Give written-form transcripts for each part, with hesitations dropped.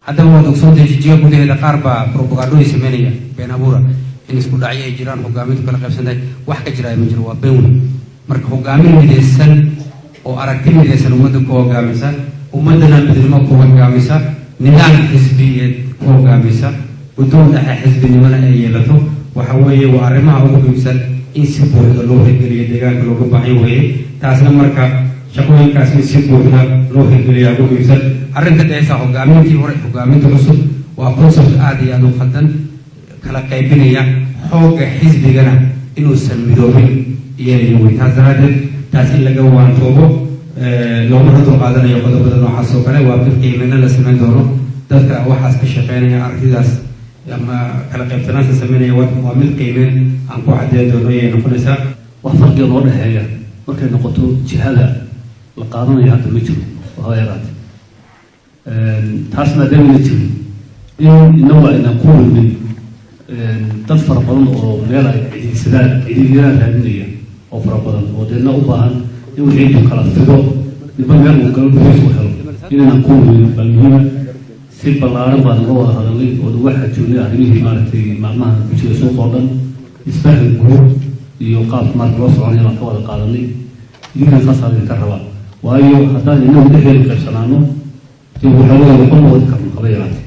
Haddaba waad ogsoontahay, Jijiga gudaheeda qaar baa propagandooyin sameynaya been abuura in isku dhacyo ay jiraan, hogaamintu kala qaybsantahay. Wax ka jira ma jiro, waa been weyn. Marka hogaamin midaysan oo aragti midaysan ummadda ku hogaamisa, ummaddana midnimo ku hogaamisa, nidaam xisbiyeed ku hogaamisa, guddoon dhexe xisbinimona ay yeelato, waxa weeye waa arrimaha ugu muhiimsan in si buuxda loo hirgeliyo deegaanka looga baahan weeye. Taasna marka shaqooyinkaas in si buuxda loo hirgeliya ugu muhiimsan. Arrinta dhehaysa hogaamintii hore, hogaaminta cusub, waa concept aada iyo aada u khaldan, kala qaybinaya xoogga xisbigana inuusan midoobin iyanayo wey. Taas daraaddeed taas in laga waantoobo, loomana dulqaadanayo qodobada noocaas oo kale. Waa mid qiimeyna la samayn doono. Dadka waxaas ka shaqeynaya, aragtidaas ama kala qaybsanaanta sameynaya, waa mid qiimeyn aan ku caddeyn doono ayay noqonaysaa. Wax farqiga noo dhexeeya markay noqoto jihada la qaadanayo hadda ma jiro oo haba yaraate. Taas maadaamana jirin in inagu aynan ku wadnin dad fara badan oo meel ay cidiidsadaan, cidiidyadaan raadinaya oo fara badan oo deedna u baahan in wixii intuu kala fido ninba meel uu galo dhufiis uu helo, inaynan ku wadnin baa muhiima. Si ballaaran baan uga wada hadalnay oo uga xajoonay arrimihii maaragtay maalmaha ku jira suuqa oo dhan. Isfahan guud iyo qaabka marka loo soconaya baan ka wada qaadanay. Idinkana saasaa idinka rabaa, waayo haddaan inagu dhexdeeda qaybsanaano dee waxaa weeye waxba ma wadi karno haba yaraatee.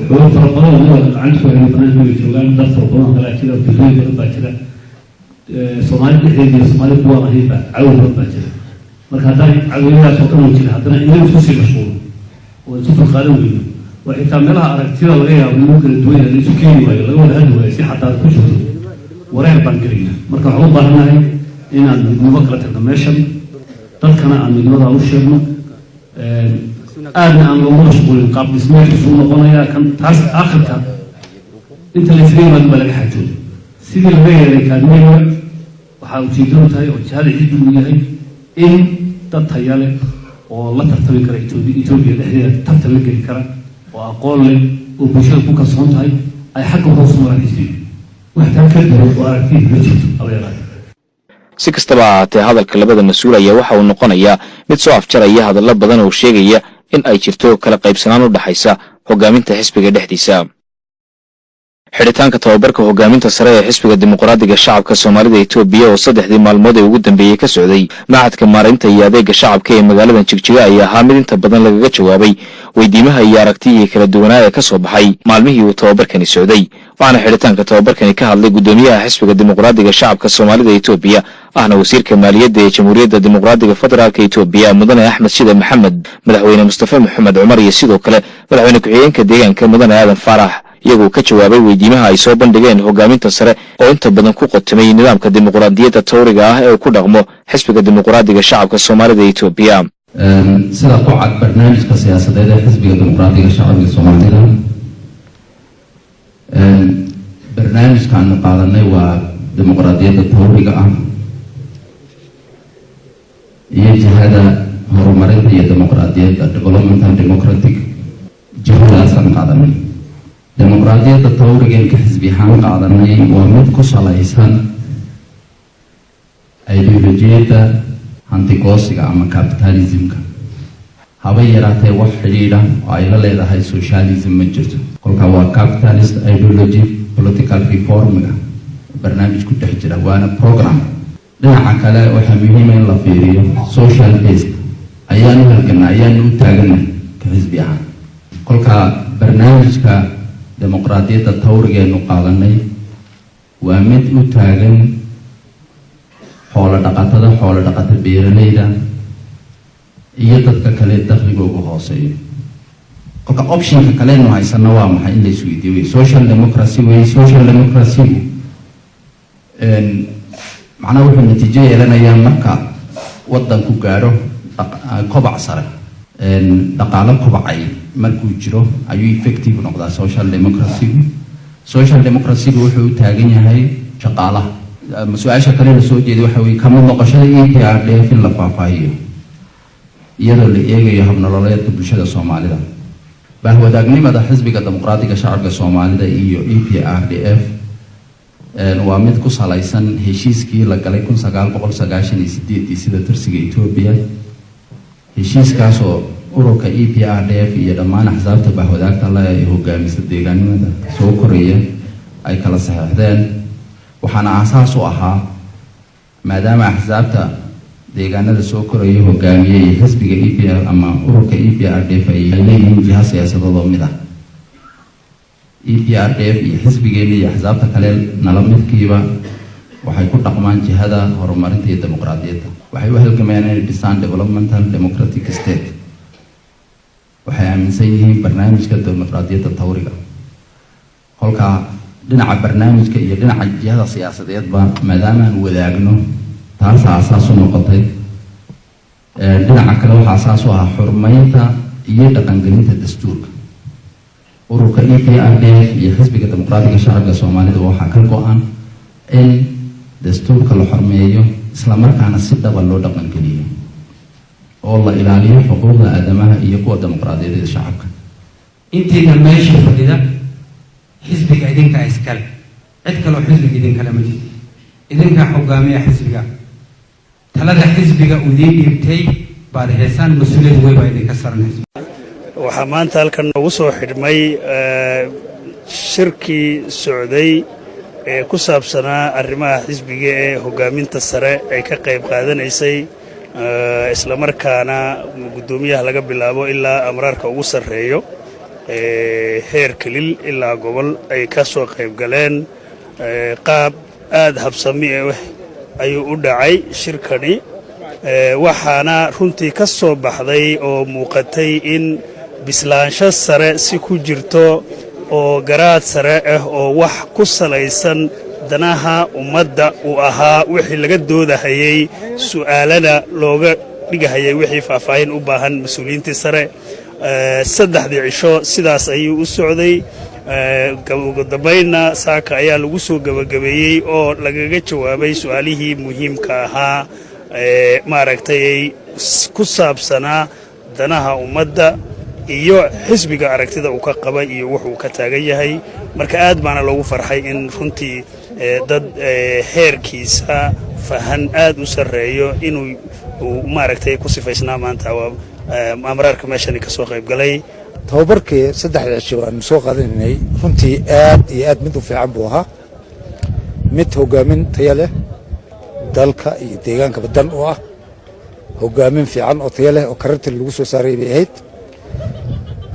Xoolo fara badan oo inaga gacanta ku hayno banaanka way joogaan, dad fara badan oo kalaa jira, bulshooyin badan baa jira, Soomaali dhexdeeda iyo Soomaali kuwaan ahayn baa cadow badan baa jira. Marka haddaan cadowyadaas oo dhan oo jira haddana inagu isku sii mashquulo oo isu dulqaadan weyno oo xitaa meelaha aragtida laga yaabo inuu kala duwan yahay la isu keeni waayo, laga wada hadli waayo, si xataa ku jirto wareer baan gelayna. Marka waxaan u baahannahay inaan midnimo kala tagno meeshan, dadkana aan midnimadaa u sheegno, aadna aan loogu mashquulin qaab dhismeedkiisuu noqonayaa kan. Taas aakhirka inta la isaga yimaado baa laga xaajooda sidii laga yeelay kaadmeyga. Waxaa ujeedadu tahay oo jihada xisbigu yahay in dad taya leh oo la tartami kara Etoobiya, Etoobiya dhexdeeda tartan la geli kara, oo aqoon leh oo bulshada ku kalsoon tahay ay xagga hoos u maraan xisbiga. Wax taa ka duwan oo aragtida ma jirto haba yaraatee. Si kastaba ha ahaatee, hadalka labada mas-uul ayaa waxa uu noqonayaa mid soo afjaraya hadallo badan oo sheegaya in ay jirto kala qaybsanaan u dhaxaysa hogaaminta xisbiga dhexdiisa. Xidhitaanka tababarka hogaaminta sare ee Xisbiga Dimuqraadiga Shacabka Soomaalida Etoobiya oo saddexdii maalmood ee ugu dambeeyey ka socday Machadka Maareynta iyo Adeega Shacabka ee magaalada Jigjiga ayaa ahaa mid inta badan lagaga jawaabay weydiimaha iyo aragtiyihii kala duwanaa ee ka soo baxay maalmihii uu tababarkani socday. Waxaana xidhitaanka tababarkani ka hadlay guddoomiyaha Xisbiga Dimuqraadiga Shacabka Soomaalida Etoobiya, ahna wasiirka maaliyadda ee Jamhuuriyadda Dimuqraadiga Federaalka Etoobiya, Mudane Axmed Shide Maxamed, Madaxweyne Mustafe Maxamed Cumar iyo sidoo kale madaxweyne ku-xigeenka deegaanka, Mudane Aadan Faarax, iyagoo ka jawaabay weydiimaha ay soo bandhigeen hogaaminta sare oo inta badan ku qotimay nidaamka dimuqraadiyadda tawriga ah ee uu ku dhaqmo Xisbiga Dimuqraadiga Shacabka Soomaalida Etoobiya. Sida ku cad barnaamijka siyaasadeed ee Xisbiga Dimuqraadiga Shacbiga Soomaalida, barnaamijkaanu qaadanay waa dimuqraadiyadda tawriga ah iyo jihada horumarinta iyo dimuqraadiyadda, development and democratic. Jihadaasaan qaadanay. Dimuqraadiyadda tawrigeen ka xisbi ahaan qaadanay waa mid ku salaysan ideolojiyadda hantigoosiga ama capitalismka. Haba yaraatee wax xidhiidha oo ay la leedahay socialism ma jirto. Kolka waa capitalist ideology political reformga barnaamij ku dhex jira, waana program. Dhinaca kale, waxaa muhiima in la fiiriyo social base ayaanu halgana, ayaanu u taagana ka xisbi ahaan. Kolka barnaamijka dimuqraadiyadda tawrigeenu qaadanay waa mid u taagan xoolo dhaqatada, xoolo dhaqata beeraleyda iyo dadka kale dakhligooga hooseeyo. Kolka optionka kalenu haysano waa maxay in la isweydiiyo wey. Social democracy wey. Social democracygu macnaha wuxuu natiijo yeelanayaa marka waddanku gaadho kobac sare, dhaqaalo kobacay markuu jiro ayuu effective noqdaa social democracygu. Social democracygu wuxuu u taagan yahay shaqaalaha. Su-aasha kale la soo jeeday waxa weye kamid noqoshada EPRDF in la faahfaahiyo iyadoo la eegayo habnololeedka bulshada Soomaalida. Bahwadaagnimada Xisbiga Dimuqraadiga Shacabka Soomaalida iyo EPRDF waa mid ku salaysan heshiiskii la galay 1998-dii sida tirsiga Etoobiya, heshiiskaasoo ururka EPRDF iyo dhammaan axsaabta bahwadaagta le ee hogaamisa deegaanimada soo koraya ay kala saxeixdeen. Waxaana aasaas u ahaa, maadaama axsaabta deegaanada soo koraya hogaamiyey xisbiga EPR ama ururka EPRDF ay leeyihiin jiha siyaasadood oo mid ah, EPRDF iyo xisbigeena iyo axsaabta kale nala midkiiba waxay ku dhaqmaan jihada horumarinta iyo dimuqraadiyadda. Waxay u halgamayaan inay dhisaan developmental democratic state. Waxay aaminsan yihiin barnaamijka dimuqraadiyadda tawriga. Kolkaa dhinaca barnaamijka iyo dhinaca jihada siyaasadeedba maadaamaan wadaagno, taasa asaas u noqotay. Dhinaca kale, waxaa asaas u ahaa xurmeynta iyo dhaqangelinta dastuurka. Ururka EPRDF iyo Xisbiga Dimuqraadiga Shacabka Soomaalida waxaa ka go-an in dastuurka la xormeeyo, islamarkaana si dhaba loo dhaqangeliyo oo la ilaaliyo xuquuqda aadamaha iyo kuwa dimuqraadiyadeed shacabka. Intiina meesha fadhida, xisbiga idinkaa iskale, cid kaloo xisbiga idinkale ma jirto. Idinkaa hogaamiya xisbiga. Talada xisbiga uu idiin dhiibtay baad heesaan. Mas-uuliyad wey baa idinka saran xisbiga. Waxaa maanta halkan noogu soo xidhmay shirkii socday ee ku saabsanaa arrimaha xisbiga ee hoggaaminta sare ay ka qayb qaadanaysay, islamarkaana guddoomiyaha laga bilaabo ilaa amraarka ugu sarreeyo, heer kelil ilaa gobol ay ka soo qayb galeen. Qaab aad habsami ah ayuu u dhacay shirkani, waxaana runtii ka soo baxday oo muuqatay in bislaansho sare si ku jirto oo garaad sare ah oo wax ku salaysan danaha ummadda uu ahaa wixii laga doodahayey, su'aalana looga dhigahayay wixii faahfaahin u baahan mas-uuliyiintii sare. 3dii cisho sidaas ayuu u socday. Ugu dambaynna saaka ayaa lagu soo gebagabeeyey oo lagaga jawaabay su'aalihii muhiimka ahaa ee maaragtay ku saabsanaa danaha ummadda iyo xisbiga aragtida uu ka qaba iyo wuxuu ka taagan yahay. Marka aad baana loogu farxay in runtii dad heerkiisa fahan aad u sarreeyo inuu uu maaragtay ku sifaysnaa maanta amraarka meeshani ka soo qayb galay. Tababarkii 3da cisho aanu soo qaadanaynay runtii aad iyo aad mid u fiican buu ahaa, mid hogaamin taya leh, dalka iyo deegaankaba dan u ah, hogaamin fiican oo taya leh oo karanti lagu soo saaray bay ahayd.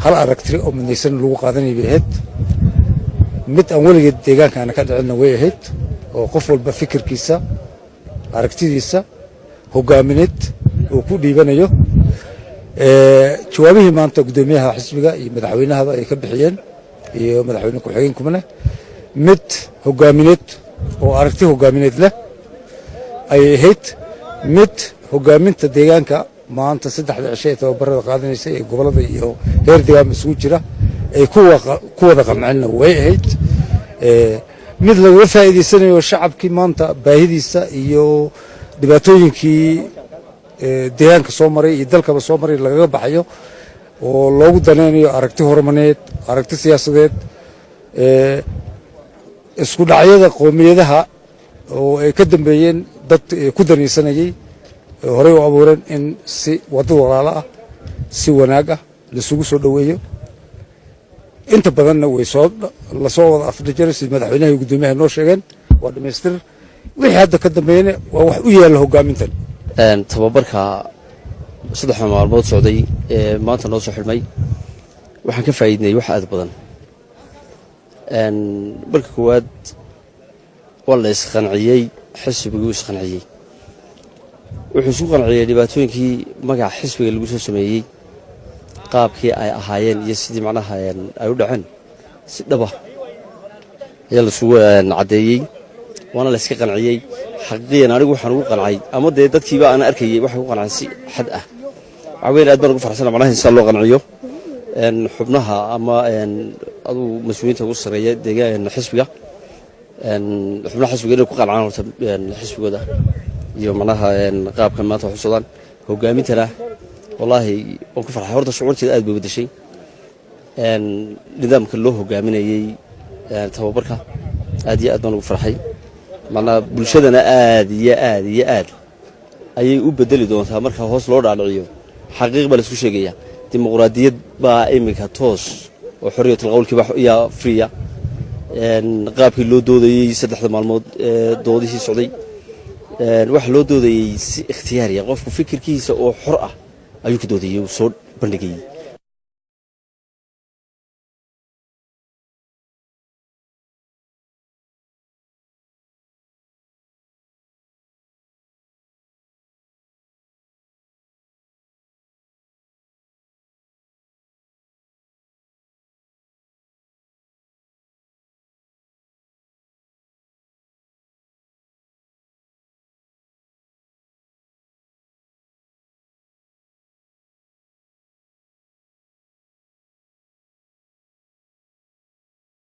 Hal aragti oo midnaysan lagu qaadanay bay ahayd. Mid aan weligeed deegaanka aana ka dhicinna way ahayd, oo qof walba fikirkiisa, aragtidiisa hogaamineed uu ku dhiibanayo. Jawaabihii maanta guddoomiyaha xisbiga iyo madaxweynahaba ay ka bixiyeen iyo madaxweyne ku-xigeenkumane, mid hogaamineed oo aragti hogaamineed leh ayay ahayd. Mid hogaaminta deegaanka maanta 3da cisho ee tababarada qaadanaysa ee gobolada iyo heer deegaanba isugu jira ay ku wada qamcinna way ahayd. Mid lagaga faa'iidaysanayo shacabkii maanta baahidiisa iyo dhibaatooyinkii deegaanka soo maray iyo dalkaba soo maray lagaga baxayo oo loogu danaynayo aragti horumaneed, aragti siyaasadeed, isku dhacyada qoomiyadaha oo ay ka dambeeyeen dad ku danaysanayey horey u abuureen in si waddo walaalo ah, si wanaag ah laisugu soo dhoweeyo. Inta badanna way soo lasoo wada afdhajaray, sida madaxweynaha iyo guddoomiyaha noo sheegeen. Waa dhamaystir. Wixii hadda ka dambeeyana waa wax u yaalla hogaamintan. Tababarka 3da maalmood socday ee maanta noo soo xidhmay waxaan ka faa'iidnay wax aad badan. Marka koowaad, waa la isqanciyey. Xisbiguu isqanciyey, wuxuu isku qanciyey dhibaatooyinkii magaca xisbiga lagu soo sameeyey, qaabkii ay ahaayeen iyo sidii macnaha ay u dhaceen si dhaba ayaa laisugu caddeeyey, waana la iska qanciyey. Xaqiiqiyan anigu waxaan ugu qancay, ama dee dadkiiba aan arkayey waxay ku qanceen si xad ah. Waxaa weyn aad baan ugu farxsana macnaha insaan loo qanciyo xubnaha ama aduu mas-uuliyiinta ugu sarreeya deegaan xisbiga, xubnaha xisbiga inay ku qancaan horta xisbigooda iyo macnaha qaabkan maanta wax u socdaan. Hogaamintana wallaahi waan ku farxay. Horta shucuurteeda aad bay bedeshay nidaamka loo hogaaminayey tababarka. Aad iyo aad baan ugu farxay. Macnaha bulshadana aad iyo aad iyo aad ayay u bedeli doontaa marka hoos loo dhaadhiciyo. Xaqiiq baa laisku sheegaya. Dimuqraadiyad baa iminka toos oo xorriyatul qowlkiiba yaa friya. Qaabkii loo doodayey 3da maalmood ee doodihii socday, waxaa loo doodayey si ikhtiyaariya. Qofku fikirkiisa oo xor ah ayuu ku doodayey, uu soo bandhigayey.